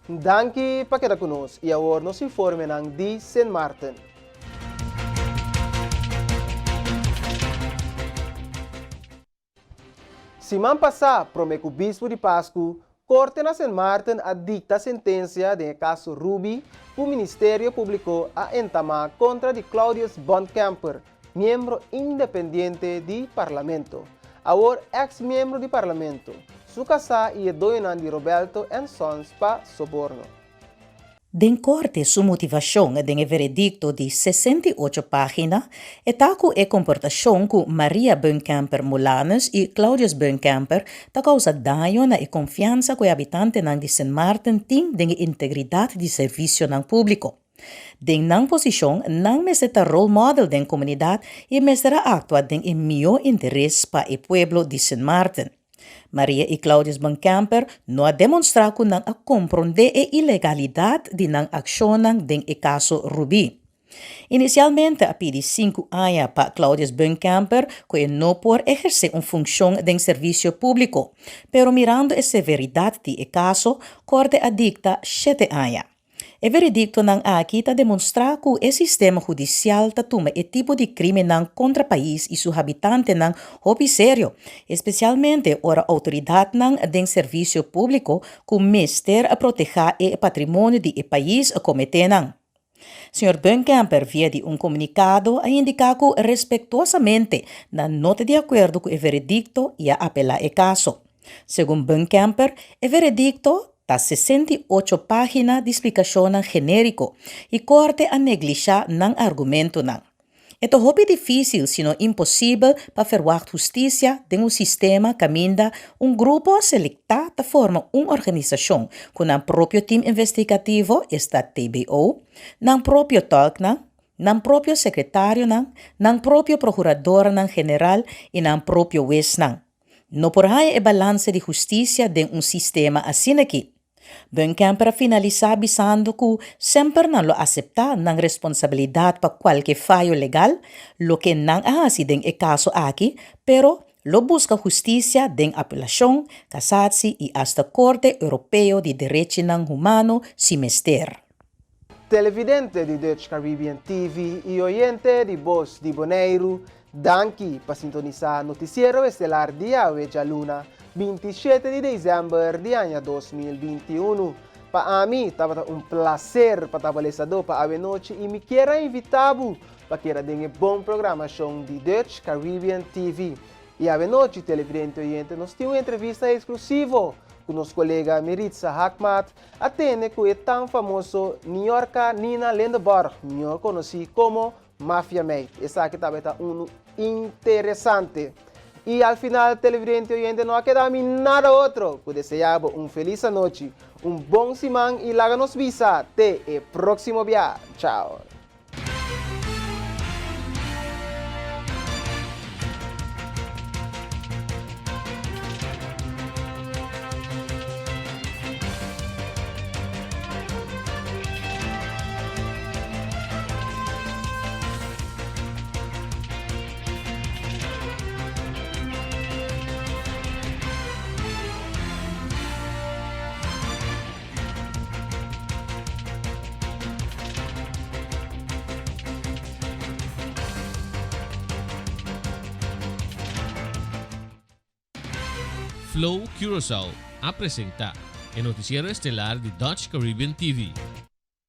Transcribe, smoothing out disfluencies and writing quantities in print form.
Danki pa keda ku nos i awor nos informenan di Sint Maarten. Siman pasá, promé ku bispu di Pasku, Korte na Sint Maarten a dikta sentensia den e kaso Ruby ku Ministerio Públiko a entamá kontra di Claudius Bontkemper, miembro independiente di Parlamento. Awor eks miembro di Parlamento, su kasá i e doñonan di Robelto and Sons pa soborno. Den korte su motivashon den e veredikto di 68 página e ta ku e komportashon ku Maria Buncamper Molanus i Claudius Buncamper ta kousa daño na e konfiansa ku e habitantenan di Sint Maarten tin den e integridat di servisionan públiko. Den nan posishon, nan mester ta role model den komunidat i mester a aktua den e mihó interes pa e pueblo di Sint Maarten. Maria i Claudius Buncamper no a demonstrá ku nan a komprondé e ilegalidat di nan akshonnan den e kaso Rubí. Inisialmente a pidi sinku aña pa Claudius Buncamper ku e no por ehersé un funshon den servisio públiko, pero mirando e severidat di e kaso, korte a dikta shete aña. E verediktonan aki ta demonstrá ku e sistema hudisial ta tuma e tipo di krímennan kontra pais i su habitantenan hopi serio, espesialmente ora outoridatnan den servisio públiko ku mester protehá e patrimonio di e pais kometé nan. Señor Buncamper via di un komunikado a indiká ku respektuosamente nan no ta di akuerdo ku e veredikto i a apelá e kaso. Segun Buncamper, e veredikto Ta 68 página di splikashonnan genériko i korte a neglishá nan argumentonan. E ta hopi difísil si no imposibel pa ferwagt hustisia den un sistema kaminda un grupo selektá ta forma un organisashon ku nan propio tim investigativo, esta TBO, nan propio tòlknan, nan propio sekretarionan, nan propio prokuradornan general i nan propio wesnan. No por haña e balansa di hustisia den un sistema asin'aki. Buncamper a finalisá bisando ku semper nan lo aseptá nan responsabilidat pa kualke fayo legal, loke nan a hasi den e kaso aki, pero lo buska hustisia den apelashon, kasatsi i asta Korte Europeo di Derechinan Humano si mester. Televidente di Dutch Caribbean TV i oyente di Bos di Boneiru, danki pa sintonisá Noticiero Estelar di awe djaluna, 27 di desèmber di aña 2021. Pa ami tabata un plaser pa ta balesadó pa awe nochi i mi kier a invitá bo pa keda den e bon programashon di Dutch Caribbean TV. I awe nochi, televidente oyente, nos tin un entrevista eksklusivo ku nos kolega Miritza Haakmat, a tene ku e tan famoso Niorca Nina Lindeborg, mihor konosí komo Mafia Meid. Esaki tabata unu interesante. I al final, televidente i oyente, no a keda mi nada otro ku deseá bo un felis anochi, un bon siman i laga nos bisa te e próksimo bia. Chao! Flow Curaçao a presenta e noticiero estelar di Dutch Caribbean TV.